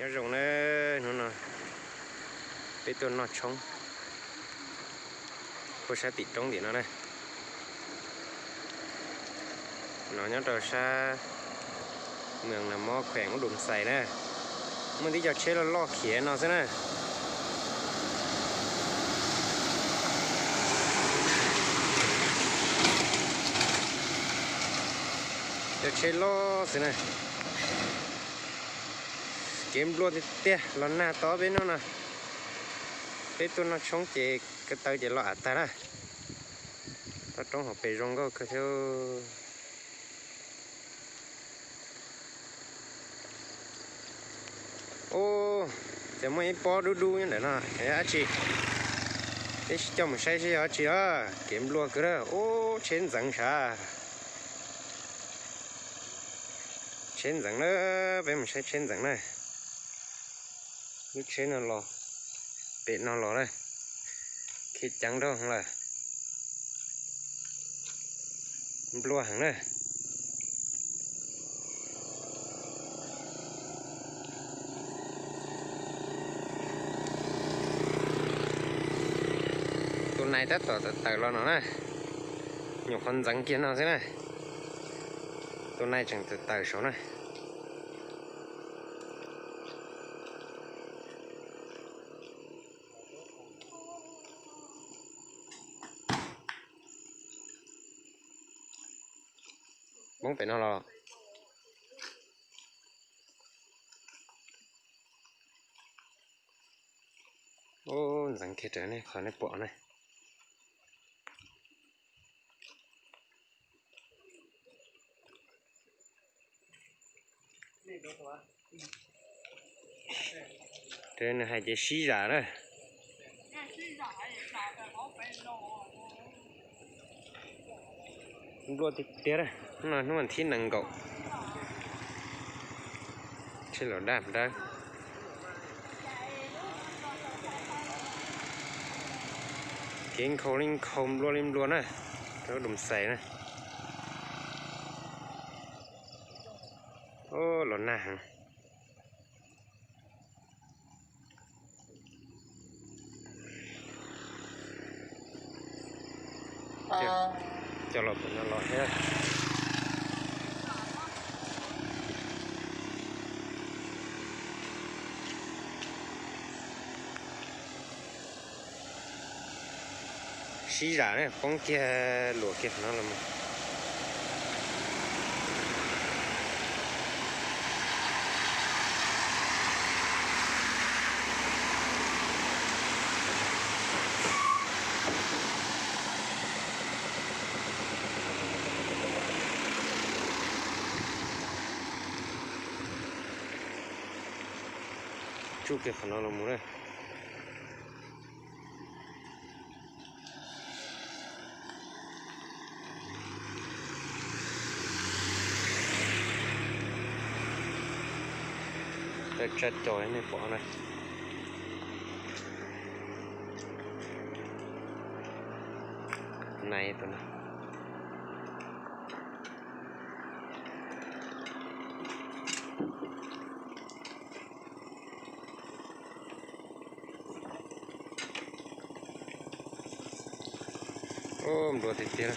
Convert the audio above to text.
Nyob zoo na, hnub no peb tuaj noj tshoob puag sab tim roob tim no na. No nyob rau sab Mws Nas Mob, khweem Ub Dum Xais na. Muaj tib co tsheb loj loj khiav no xwb na. Cov tsheb loj xwb na. Kev nplua tiag tiag los nag tod peb hnub no. Peb tuaj noj tshoob ces ko taw ces los av tag na. Toj roob hauv pes zoo nkauj kawg thiab. Ub, ces muaj ib pob dub dub nyob ntawm no, yog dab tsi? Peb sib coj mus saib seb yog dab tsi os. Kev nplua kawg na. Ub, tsheb ntxeev sav. Tsheb ntxeev na, peb mus saib tsheb ntxeev na. Lub tsheb no los, pem no los na, khiav ceev dhau lawm. Nplua heev na. Tus nais tab tom tawm tawm los no na, nyuam qhuav ntxeev kiag no xwb na. Tus nais tseem tawm tawm saud na. Poob pem no los. Ub, ntxeev kiag raws nej qhov nej pom na. Nws hais tias sib zam na. Nplua tiag tiag, hnub no hnub vas thib nees nkaum, tsheb los daj dawb. Kev nkhaus li nkhaus, nplua li nplua na, rau Dum Xais na. Los nag heev. Coj los pem no los thiab. Sib zam na, poob kiag luam kiag qhov no los mus. Tsuj kiag qhov no los mus na. Tsa, tsa cos nej pom na. Nai tus no. Ub, nplua tiag tiag.